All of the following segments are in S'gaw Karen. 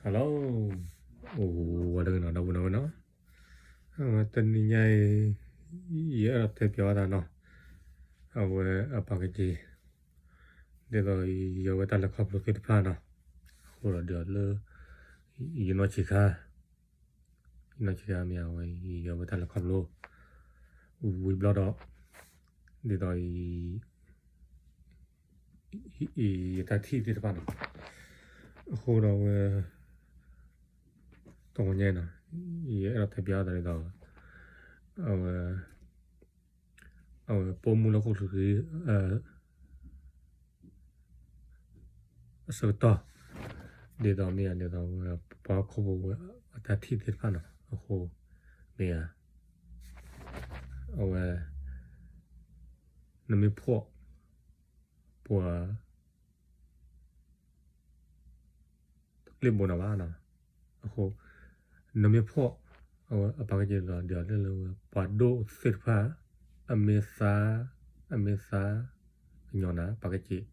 Hello, အိၣ်ဝဲတဂ့ၤနီၤ ဒီပုၢ်ဝဲၢ်နီၤ, တနံၤညါအံၤ ယအဲၣ်ဒိးတဲပၠးဝဲသးနီၤ, အဝဲအပာ်ကစ့ၤ ဒ်သိးယဝဲတၢ်လဲၤခီဖျိသ့ၣ်တဖၣ်နီၤ, အဃိဒီးဒ်သိးလၢ ယနီၢ်ဆံးခါ ယနီၢ်ဆံးခါမ့ၢ်အဝဲ ယဝဲတၢ်လဲၤခီဖျိ ဝံၤဘျီဒီး ဒ်သိး ယတၢ်ထံၣ်သ့ၣ်တဖၣ်နီၤ, အဃိဒီးဝဲ တဂီၤညါအံၤနီၤ ယအဲၣ်ဒိးတဲပၠးအသးဒ်သိး အဝဲ အဝဲပိာ်မုၣ်လၢဟီၣ်ခိၣ်ချၢ အဆၢကတီၢ် ဒ်သိးမ့ၢ်ဧါ ဒ်သိးဝဲ ပှၤဟီၣ်ခိၣ်ဖိဝဲအတၢ်ထံၣ်သ့ၣ်တဖၣ်နီၤ အဃိ မ့ၢ်ဧါ အဝဲ နမ့ၢ်ဖှီၣ် ပှၤ တကျ့ၢ်ဘိးနၤဘၣ်နီၤ, အဃိ နမ့ၢ်ဖှီၣ် အဝဲအပာ်ကစ့ၤဒီး ဒ်သိးလၢလၢဝဲ ပှၤဒိၣ်သ့ၣ်တဖၣ် အမ့ၢ်သါ အမ့ၢ်သါ ကညီၤနၤ ပာ်ကစ့ၤ,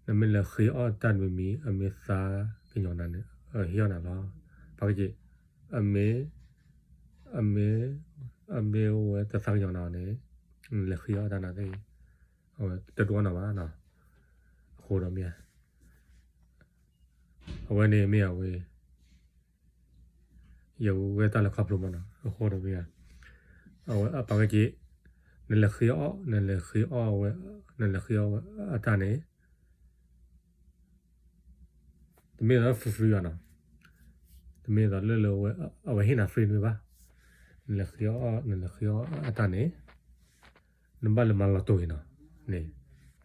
နမ့ၢ်လဲၤဃ့အီၣ်တၢ်တမံၤမံၤ အမ့ၢ်သါကညီၤနၤန့ၣ် ဟ့ၣ်အီၣ်နၤလီၤ, ပာ်ကစ့ၤ, အမ့ၢ် အမ့ၢ် အမ့ၢ်ဝဲတသါကညီၤနၤန့ၣ် လဲၤဃ့အီၣ်တၢ်နၤသ့ၣ် အဝဲတဒိးနၤဘၣ်နီၤ, အဃိဒီးမ့ၢ် အဝဲန့ၣ်မ့ၢ်အဝဲ ယဝဲတၢ်လဲၤခီဖျိမးနီၤ, အဃိဒီးမ့ၢ် အဝဲအပာ်ကစ့ၤ နလဲၤဃ့အီၣ် နလဲၤဃ့အီၣ်ဝဲ နလဲၤဃ့အီၣ်ဝဲအတၢ်န့ၣ် တမ့ၢ်လၢ free free ဘၣ်နီၤ, တမ့ၢ်လၢလၢဝဲ အဝဲဟ့ၣ်နၤ free တမ့ၢ်ဘၣ်, နလဲၤဃ့အီၣ် နလဲၤဃ့အီၣ်အတၢ်န့ၣ် နဘၣ်လဲၤမၤလီၤတိာ်အံၤနီၤ, န့ၣ်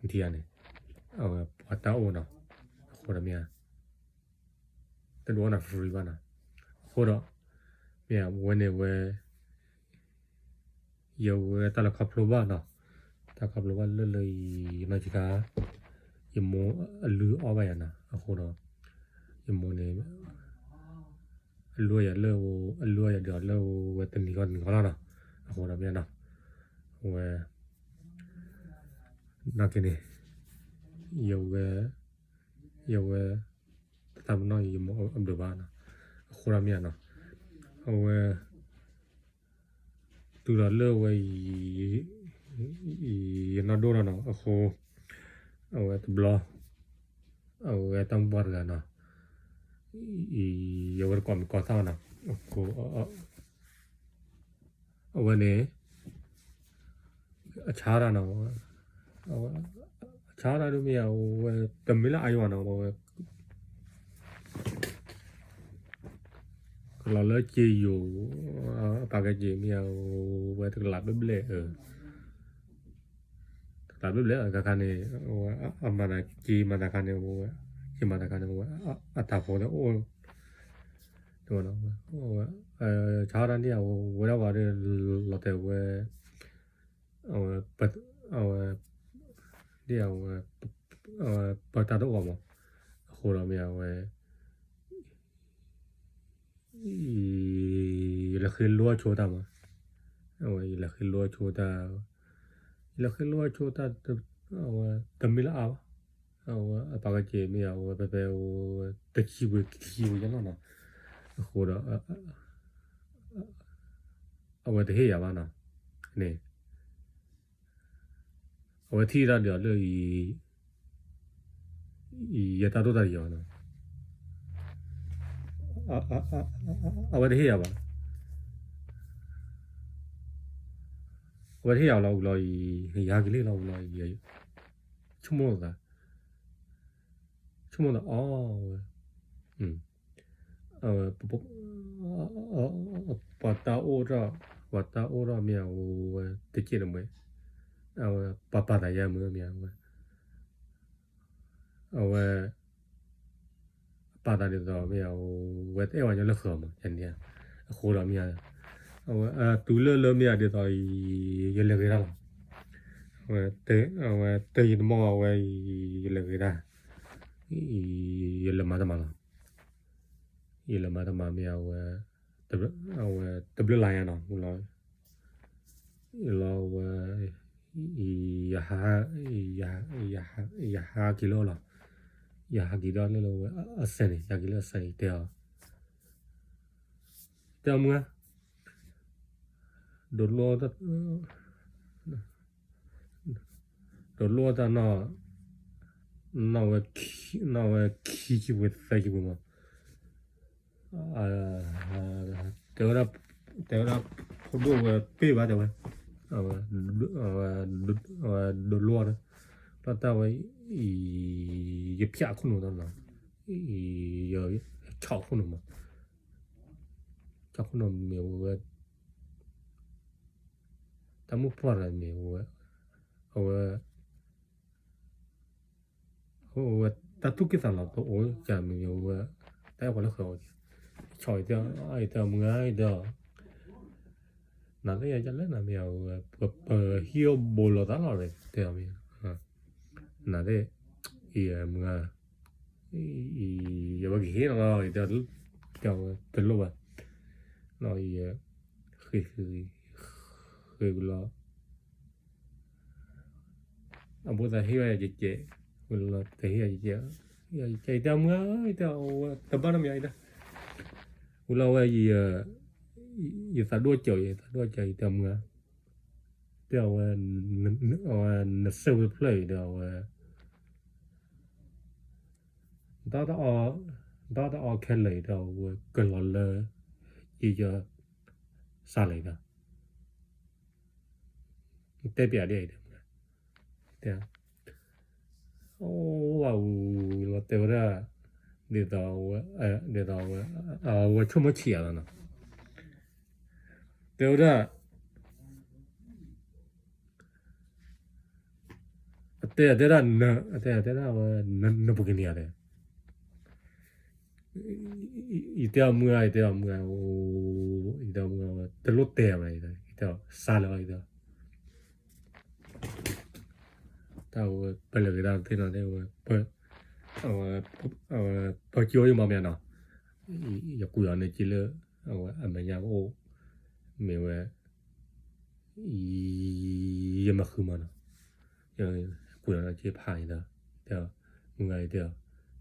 နထံၣ်ဧါန့ၣ် အဝဲပှၤတၢ်အိၣ်နီၤ, အဃိဒီးမ့ၢ် တဒိးနၤ free ဘၣ်နီၤ, အဃိဒီး မ့ၢ်ဝဲန့ၣ်ဝဲ ယဝဲတၢ်လဲၤခီဖျိဘၣ်နီၤ, တၢ်ခီဖျိဘၣ်လၢလၢယနီၢ်ဆံးခါ ယမိၢ်အလုၢ်အီၣ်ဘၣ်ယၤနီၤ, အဃိဒီး ယမိၢ်န့ၣ် အလုၢ်အီၣ်ယၤလၢ အလုၢ်အီၣ်ယၤဒီးလၢဝဲတနံၤဃီတနံၤဃီလီၤနီၤ, အဃိဒီးမ့ၢ်နီၤ, အဝဲ နာ်က့န့ၣ် ယဝဲ ယဝဲ တသးပနီၣ်ယမိၢ်အဘျုးဘၣ်နီၤ, အဃိဒီးမ့ၢ်နီၤ, အဝဲ တုၤဒီးလၢဝဲ ယနီၢ်ဒိၣ်ထီၣ်နီၤ အဃိ အဝဲတဘျီ အဝဲတၢ်မုၢ်ပှၢ်တဂၤနီၤ ယဝဲတကိးမံၤကိးသၣ်နီၤ အဃိ အဝဲန့ၣ် အဆါတၢ်နီၤ အဝဲ အဆါတၢ်ဒ်မ့ၢ်အဝဲ တမ့ၢ်လၢအယွၤနီၤ အဝဲ ကလီၤလၢစ့ယိၤ အပာ်ကဲက့ၤမ့ၢ်အဝဲတကလးဘျဲၣ်ဘျဲၣ် တကလးဘျဲၣ်ဘျဲၣ် အခါခါန့ၣ် အဝဲအမၤသးက့ၤမၤသးခါန့ၣ် က့ၤမၤသးခါန့ၣ် အတၢ်ဖိတအိၣ် ဆါတၢ်န့ၣ် အဝဲဒၣ်ဝဲဒီးလီၤတဲာ်ဝဲ အဝဲ အဝဲ ဒ်အဝဲ ပတၢ်တအိၣ်မး အဃိဒီးမ့ၢ်အဝဲ ယလဲၤဃ့လိအီၣ်ဆိတၢ်မး, အဝဲ ယလဲၤဃ့လိအီၣ်ဆိတၢ်, ယလဲၤဃ့လိအီၣ်ဆိတၢ် အဝဲ တမ့ၢ်လၢအါဘၣ်, အဝဲ အပာ်ကဲက့ၤမ့ၢ်အဝဲ ဖဲဖဲ တဆံဝံၤခံဆံဝံၤညါလီၤနီၤ, အဃိဒီး အဝဲတဟ့ၣ်ယၤဘၣ်နီၤ, န့ၣ် အဝဲထံၣ်တၢ်ဒီးလၢ ယတၢ်ဒိၣ်တၢ်ယီၤနီၤ, အဝဲတဟ့ၣ်ယၤဘၣ်, အဝဲတဟ့ၣ်ယၤလီၤဝံၤလီၤ, ယဟးက့ၤလံလီၤဝံၤလီၤ, ဆိကမိၣ်သး ဆိကမိၣ်သးအီၤဝဲ အဝဲ ပှၤတၢ်အိၣ်ထီၣ် ပှၤတၢ်အိၣ်ထီၣ်မ့ၢ်အဝဲ တက့ၢ်တမှဲ အဝဲ ပှၤပာ်သးယါမုာ်မ့ၢ်အဝဲ အဝဲ အပာ်သးဒ်သိးမ့ၢ်အဝဲ တအဲၣ်ဝဲညီလၢဃၢၤမး ယန့ၣ် အဃိဒီးမ့ၢ် အဝဲ တုၤလၢလၢမ့ၢ်အဒ်သိး ယလဲၤဂ့ၤတၢ်လီၤ အဝဲ တဲယတမီၢ်အဝဲ ယလဲၤဂ့ၤတၢ် ယလဲၤမၤတမၤလီၤ, ယလဲၤမၤတမၤမ့ၢ်အဝဲ အဝဲ တဘျုးလါယါနီၤ လီၤ လီၤဝဲ ယဟး ယဟးက့ၤလၢအီၤလီၤ, ယဟးက့ၤဒီးလၢလၢဝဲအစဲးန့ၣ် ယဟးက့ၤလၢအစဲးန့ၣ် တဲအီၤ, တဲအီၤမုၢ်ဧါ, ဒိးလိ ဒိးလိတၢ်နီၢ်, နီၢ်ဝဲ, နီၢ်ဝဲခံဆံပှဲၤသၢဆံပှဲၤမး, တဲဝဲဒၣ်, တဲဝဲဒၣ်ဖိဒိၣ်ဝဲပ့ၢ်ဘၣ်တဲဝဲ, အဝဲဒိးလိဒီး, လီၤတၢ်ဝဲ, ယဖၠးခိၣ်နူာ်တၢ်နီၤ, ယဆီၣ်ခိၣ်နူာ်မး, ဆီၣ်ခိၣ်နူာ်မ့ၢ်ဝဲ တၢ်မိၣ်ပှၢ်တဂၤမ့ၢ်ဝဲ, အဝဲ, အဝဲတၢ်သူၣ်က့ၣ်သးလီၤတအိၣ်ကမ့ၢ်ဝဲ, တၢ်အဲၣ်ပှၤလၢဃၢၤအီၤ, ဆီၣ်အံၤတဲ, အံၤတဲမုၢ်ဂၤအံၤတဲ, နသ့ၣ်ညါလၢနမ့ၢ်အဝဲ, ပဟံၣ်အိၣ်ဘူးလိာ်သးလီၤတဲ, တဲအီၤမ့ၢ်, နသ့ၣ်, အံၤမုၢ်ဂၤ ယဝဲကဟ့ၣ်လီၤလီၤ, တဲဝဲတလိၣ်ဘၣ်, လီၤယ, ဃ့, ဃ့ဝံၤလီၤ, အဘိသးဟ့ၣ်ဝဲယကဲး, ဝံၤလီၤတဟ့ၣ်ယကဲး, ယတဲမုၢ်ဧၢ, ယတဲအဝဲတဘၣ်နီတမံၤအံၤတၢ်, ဝံၤလီၤဝဲ, ယသးဒိၣ်ကၢၤ, ယသးဒိၣ်ကၢၤ, ယတဲမုၢ်ဧၢ, တဲအဝဲ, အဝဲနစဲးဝဲတဖျၢၣ်အံၤဒီးအဝဲ ဒီးတအီ, ဒီးတအီခဲလၢာ်အံၤဒီးအဝဲကလီၤလၢ, ယယီၤ, စးလၢာ်အံၤဒီး, တဲပျးဒ်အံၤဒီး, တဲ, အိၣ်ဝဲဝံၤလီၤတဲဝဲဒၣ်, ဒ်သိးဝဲ, ဒ်သိးဝဲ, အဝဲဆိကမိၣ်ဆံးအသးနီၤ, တဲဝဲဒၣ် အတဲအတဲဒၣ်, အတဲအတဲဒၣ်ဝဲ, နပှၤကညီတဲ, ယတဲအီၤမုၢ်ဧါ, ယတဲအီၤမုၢ်ဧါ, ယတဲအီၤမုၢ်ဧါ, တလိၣ်တဲအီၤဘၣ်, ယတဲအီၤစးလၢာ်ဘၣ်, ယတဲအီၤ, တၢ်ဝဲပလဲၤကဒါသ့ၣ်နီၤ, ဝဲ, အဝဲ, ပကၠိယမီမ့ၢ်နီၤ, ယကွံာ်အီၤန့ၣ်က့လၢ, အဝဲအမဲာ်ညါကအိၣ်, မ့ၢ်ဝဲ ယမၤဃုမးနီၤ, ကွံာ်အီၤန့ၣ်က့ဖးအံၤဒီး, တဲအီၤ, မုၢ်ဂၤအံၤ, တဲအီၤ, ယ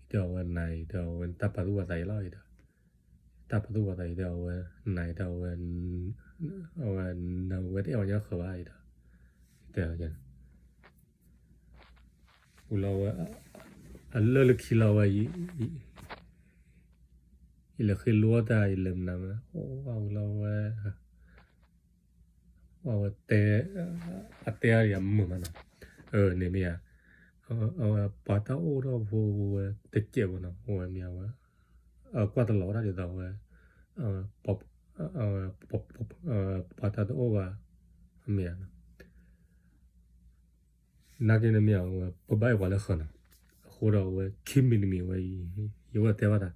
တဲအီၤဝဲနၤအံၤ, တဲအီၤဝဲတၢ်ပာ်သူၣ်ပာ်သးအံၤလီၤအံၤဒီး, တၢ်ပာ်သူၣ်ပာ်သးအံၤတဲအီၤဝဲ, နၤအံၤတဲအီၤဝဲ, အဝဲ, နဝဲတအဲၣ်ဝဲညါဃၢၤဘၣ်အံၤဒီး, တဲအီၤ, ဝံၤလီၤဝဲ, အလၢၢ်လၢခံလီၤဝဲ, ယလဲၤဃ့လိတၢ် ယလဲၤမနုၤမး, အိၣ်ဝဲလီၤဝဲ, အဝဲတဲ, အတဲအါယမုာ်မးနီၤ, န့ၣ်မ့ၢ်ဧါ, အဝဲပှၤတၢ်အိၣ်ထီၣ်ဖိဝဲတစဲးဖိနီၤ, အဝဲမ့ၢ်အဝဲ, အကွၢ်တလီၤဝဲဒၣ်ဒ်သိးဝဲ, ပှၤတၢ်တအိၣ်ဘၣ်, မ့ၢ်ဧါနီၤ နာ်က့န့ၣ်မ့ၢ်အဝဲ ပဘၣ်အဲၣ်ပှၤလၢဃၢၤနီၤ, အဃိဒီးအဝဲခံမံၤတမံၤဝဲအံၤ, ယဝဲတဲဘၣ်တၢ်,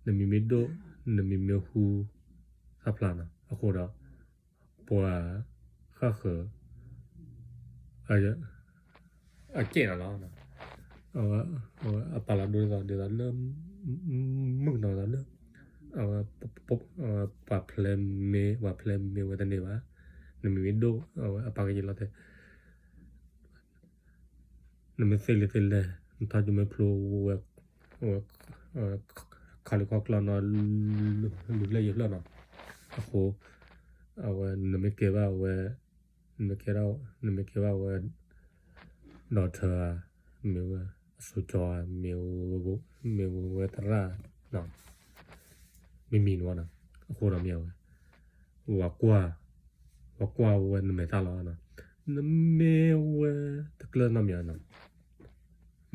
နမံၤမ့ၢ်ဒိၣ်, နမံၤမ့ၢ်ဟူ, သၣ်ဖျါနီၤ, အဃိဒီး, ပှၤ, ဃၣ်ဃၢၤ, အကဲးနီၤလီၤ, အပာ်လီၤဒိဒ်သိးဒ်သိးလၢ, မုၣ်ကနီၤလၢ, အဝဲ, ပှၤဖျဲးမ့ၢ်, ပှၤဖျဲးမ့ၢ်ဝဲတန့ၢ်ဘၣ်, နမံၤမ့ၢ်ဒိၣ်, အဝဲအပာ်က့ၤလီၤတဲ နမ့ၢ်သ့လံာ်သ့လဲၢ်, နထီၣ်ကမ့ၢ်ဖျိဝဲ, ဝဲ, ခီလံခီကျီနီၤ, လုၢ်လၢယဖျၢၣ်နီၤ, အဃိ, အဝဲနမ့ၢ်ကဲဘၣ်ဝဲ, နမ့ၢ်ကဲ, နမ့ၢ်ကဲဘၣ်ဝဲ, ဒီးထၢဧါ, မ့ၢ်ဝဲ, အစိကၠီဧါ, မ့ၢ်ဝဲ, မ့ၢ်ဝဲသရၣ်, မ့မံၤန့ၣ်ဘၣ်နီၤ, အဃိဒီးမ့ၢ်အဝဲ, ဝၤကွၢ်, ဝၤကွၢ်ဝဲနမဲာ်သၣ်လီၤ, နမ့ၢ်ဝဲတကျၢၢ်နီတမံၤဧါနီၤ,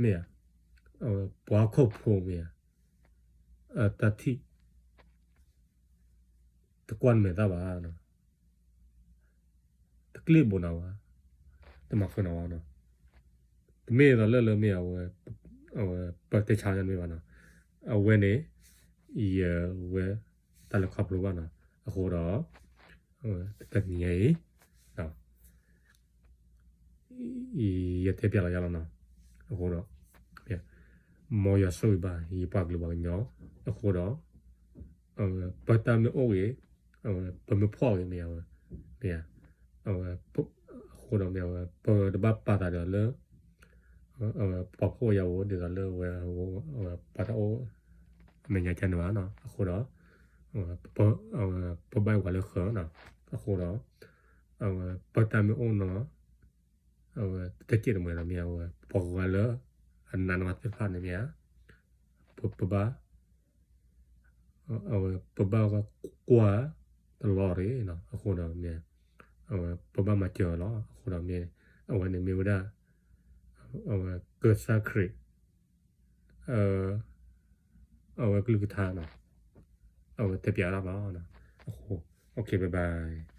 မ့ၢ်ဧါ, အဝဲပှၤဟီၣ်ခိၣ်ဖိမ့ၢ်ဧါ, အတၢ်ထံၣ် တကွၢ်နမဲာ်သၣ်ဘၣ်, တကျ့ၣ်ဘိးနၤဘၣ်, တမၤဃုာ်နၤဘၣ်နီၤ, တမ့ၢ်သိးလၢလၢမ့ၢ်အဝဲ, အဝဲပတဲဆါညါတမ့ၢ်ဘၣ်နီၤ, အဝဲန့ၣ်, ယဝဲ, တၢ်လဲၤခီဖျိဘၣ်နီၤ, အဃိဒီး, တနံၤညါအံၤ ယတဲပျးလီၤယၤလီၤနီၤ, အဃိဒီး, မ်ယွၤဆိၣ်ဂ့ၤဘၣ် ယပှၤကလုာ်ပှၤကညီ, အဃိဒီး, ပတၢ်မ့ၢ်အိၣ်ဂ့ၤ, ပမ့ၢ်ဖှီၣ်ဂ့ၤမ့ၢ်ဧါ, မ့ၢ်ဧါ, အဃိဒီးမ့ၢ်ဧါ, ပတဘၣ်ပာ်သးဒီးလၢ, ပှၤဖှီၣ်ဖိယာ်ဖိ ဒ်သိးလၢဝဲ ပှၤတအိၣ် အမဲာ်ညါကန့ၣ်ဘၣ်နီၤ. အဃိဒီး ပဘၣ်ဝဲလၢဃၢၤနီၤ. အဃိဒီး ပတၢ်မ့ၢ်အိၣ်နီၤ အဝဲတက့ၢ်တမှဲၤနီၤ မ့ၢ်ဧါ, အဝဲပှၤဂၤလၢ အနးနမးသ့ၣ်တဖၣ်န့ၣ်မ့ၢ်ဧါ, ပဘၣ် အဝဲပဘၣ်ကွၢ်တလီၤရ့ၣ်နီၤ. အဃိဒီးမ့ၢ် အဝဲပဘၣ်မၤစၢၤအီၤလီၤ. အဃိဒီးမ့ၢ် အဝဲန့ၣ်မ့ၢ်ဝဲဒၣ် အဝဲကစၢ်ခရံာ် အဝဲကလုၢ်ကထါနီၤ အဝဲတဲပၠးဒၣ်လီၤ. အဃိ OK bye bye.